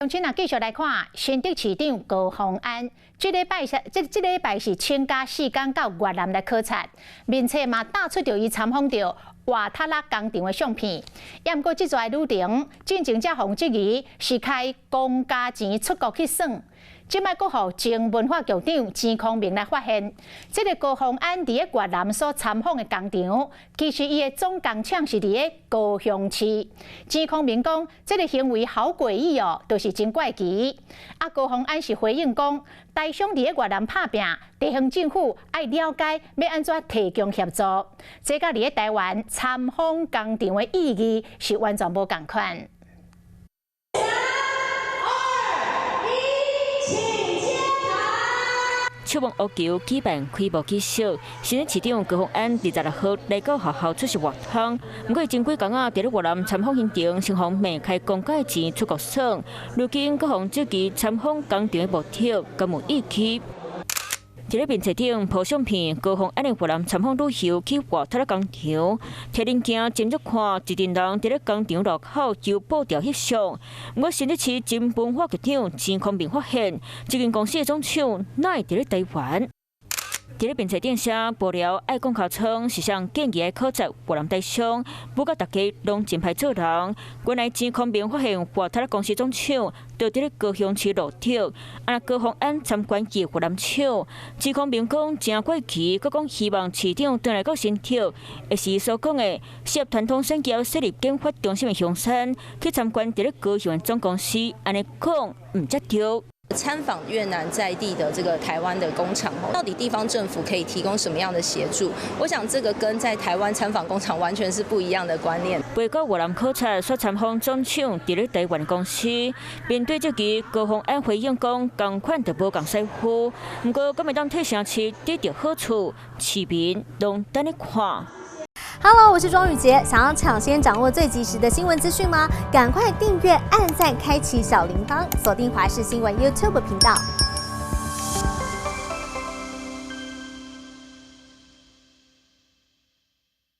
請啊，繼續來看新竹市長高虹安，這禮拜是這這禮拜是請假4工到越南來考察，面冊嘛打出著伊參訪著瓦塔拉工廠的相片。也毋過這逝旅程，進前才予質疑是開公家錢出國去耍。這擺閣予前文化局長錢康明來發現，這个高虹安佇咧越南所參訪的工廠，其實伊的總工廠是佇咧高雄市。錢康明講，這个行為好詭異哦，就是真怪奇。啊，高虹安是回應講，台商佇咧越南拍拚，地方政府愛了解欲按怎提供協助。這佮佇咧台灣參訪工廠的意義是完全無仝款。三二一，請揭牌。手摸烏球舉辦開幕儀式，新竹市長高虹安26號來到學校出席活動。毋過前幾工仔，佇咧越南參訪行程，先予罵開公家錢出國耍。如今閣予質疑參訪工廠的目的，敢有意義？佇咧面冊頂 po 相片，高虹安的越南參訪旅遊去瓦塔拉工廠，提稜鏡深入看，一陣人佇咧工廠路口揪布條翕相。毋過新竹市前文化局長錢康明發現，這間公司的總廠哪會佇咧台灣？佇咧面冊頂寫無聊愛講尻川，是啥建議愛考察越南台商，不過大家攏真歹做人。原來錢康明發現瓦塔拉公司總廠就佇咧高雄市路竹，啊高虹安參觀伊越南廠，錢康明講誠怪奇，閣講希望市長轉來到新竹，會是伊所講的適合傳統產業設立研發中心的香山，去參觀佇咧高雄的總公司，按呢講毋才對。參訪越南在地的這個台灣的工廠，到底地方政府可以提供什麼樣的協助？我想這個跟在台灣參訪工廠完全是不一樣的觀念。袂到越南考察，煞參訪總廠佇咧台灣公司，面對這個高虹安回應講，仝款就無仝師傅。毋過，閣會當替城市得著好處，市民攏等咧看。 Hello，我是莊宇傑，想要搶先掌握最及時的新聞資訊嗎？趕快訂閱、按讚、開啟小鈴鐺，鎖定華視新聞 YouTube 頻道。